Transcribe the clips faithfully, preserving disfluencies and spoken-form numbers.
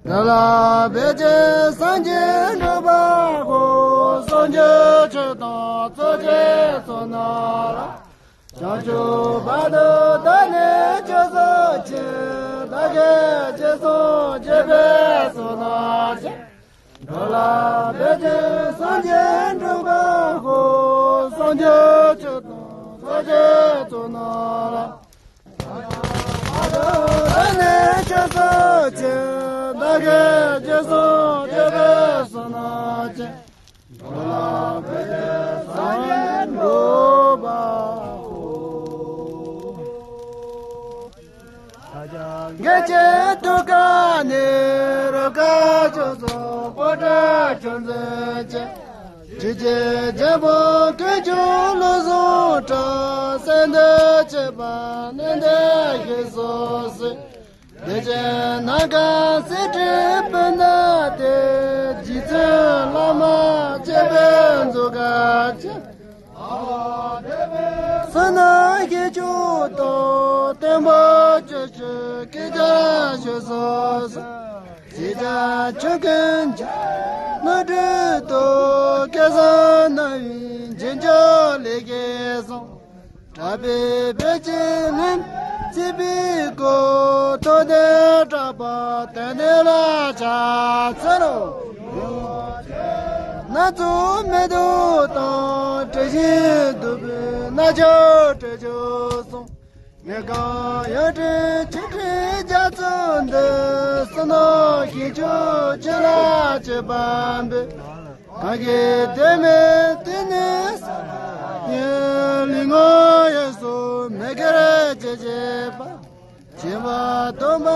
ལ་ཕལ་ཆེར་སངས་རྒྱས་འགྲུབ་པ་དགོས། སངས་རྒྱས་ཆོས་དང་ཚོགས་ཆེན་ཚོགས་རྣམས་ལ། བྱང་ཆུབ་བར་དུ་བདག་ནི་སྤྱོད་གསུམ་མཁྱེན། བདག་གིས་སྤྱོད་གསུམ་མཁྱེན་པའི་བསོད་ནམས་ཀྱིས། འགྲོ་ལ་ཕན་ཕྱིར་སངས་རྒྱས་འགྲུབ་པར་ཤོག། སངས་རྒྱས་ཆོས་དང་ཚོགས་ཆེན་ཚོགས་རྣམས་ལ། བདག་ནི་སྤྱོད་གསུམ་མཁྱེན། བདག་གིས་སྤྱོད་གསུམ་མཁྱེན་པའི་བསོད་ནམས་ཀྱིས། འགྲོ་ལ་ཕན་ཕྱིར་སངས་རྒྱས་འགྲུབ་པར་ཤོག། ལྷ་ཆེན་ཐུགས་ཀ་ནས། རབ་དཀར་ཕྱོགས་སུ་པོ་ཏ་ཁྱོད་མཛད་ཅིང་། ཆོས་ཀྱི་རྒྱལ་པོ་དཀོན་མཆོག་བློ་བཟང་གྲགས། གསོན་དུ་གཤེགས་པ་ནི་བདེ་གཤེགས་སུ་གསོལ། བདེ་ཆེན་ནམ་མཁའ་གསེར་ཁྲིར་སྤུར་ནས་བསྟོད། རྗེ་བཙུན་བླ་མ་མཁྱེན་པའི་མཛོད་ཀྱི་ཕྱིར། བསོད་ནམས་ཞིང་སྐྱོང་དང་། བསྟན་པ་སྤྱི་ཆོས་སྐད་ཅིག་ཤོད་སོ་སོ། ཞེས་བྱ་ཆོས་ཀུན་ཀྱང་ནོར་བུ་དང་། སྐལ་བཟང་རྣམ་གཉིས་འབྱོར་འབྱོར་ལེགས་སྐྱེས་སོང་། གྲགས་པའི་བུ་ཆེན་ལྷུན་སྐྱེས་པའི་སྐུ། ཐུབ་བསྟན་གྲགས་པ་དོན་ལྡན་ལ་ཕྱག་འཚལ་ལོ། སྣ་ཚོགས་མེ་ཏོག་དང་། དྲི་ཞིམ་བདུག་སྤོས་རྣམས་ཀྱང་སྤྲས་ཀྱང་སོང་། ངེས་ཀྱང་ཡང་སྤྲུལ་ཆོས་ཁྲིའི་རྒྱ་མཚོ་འདི། བསོད་ནམས་ཞིང་སྐྱོང་ཁྱེད་ལ་བཅས་པ་འབུལ། གང་གི་དོན་མེད་དེ་ནི་ས་ཡི། ལུས་ངག་ཡིད་གསུམ་མི་དགེར་བྱས་བྱས་པ། བྱིས་པ་སྡོམ་པ་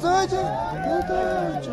སོགས་ཀྱི་དོན་དུ།